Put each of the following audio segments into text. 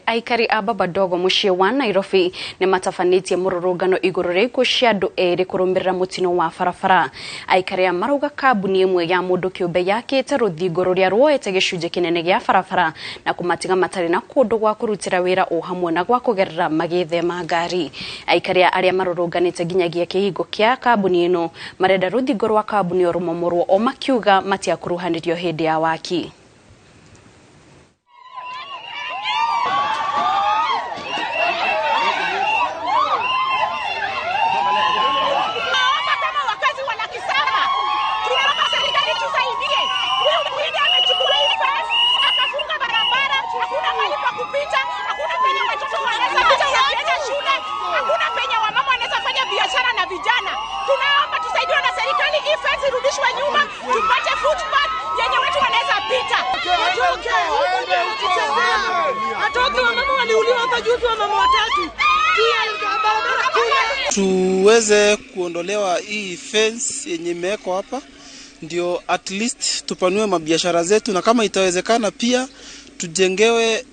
Aikari a Babadogo muciĩ wa Nairobi nĩ matabanĩtie mũrũrũngano igũrũ rĩa ikuũ cia andũ erĩ kũrũmĩrĩra mũtino wa barabara. Aikari aya marauga kambuni ĩmwe ya mũndũ kĩũmbe yakĩte rũthingo rũrĩa ruoete gĩcunjĩ kĩnene gĩa barabara na kũmatiga matarĩ na kũndũ gwa kũrutĩra wĩra o hamwe na gwa kũgerera magĩthema ngari. Aikari aya arĩa marũrũnganĩte nginyagia kĩhingo kĩa kambuni ĩno marenda rũthingo rwa kambuni ĩyo rũmomorwo o makiuga matiakuruhanirio hĩndĩ ya waki. Tuweze kuondolewa hii fence yenye imewekwa hapa, ndio at least tupanue mabiashara zetu, na kama itawezekana pia tujengewe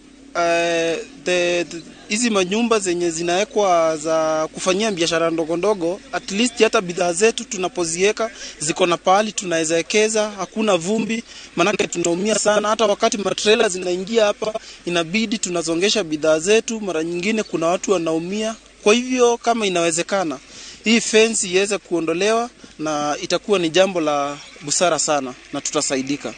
hizi manyumba zenye zinawekwa za kufanyia biashara ndogo ndogo. At least hata bidhaa zetu tunapoziweka ziko na pahali tunaweza ekeza, hakuna vumbi, manake tunaumia sana. Hata wakati matrela zinaingia hapa inabidi tunazongesha bidhaa zetu, mara nyingine kuna watu wanaumia. Kwa hivyo kama inawezekana hii fence iweze kuondolewa, na itakuwa ni jambo la busara sana na tutasaidika.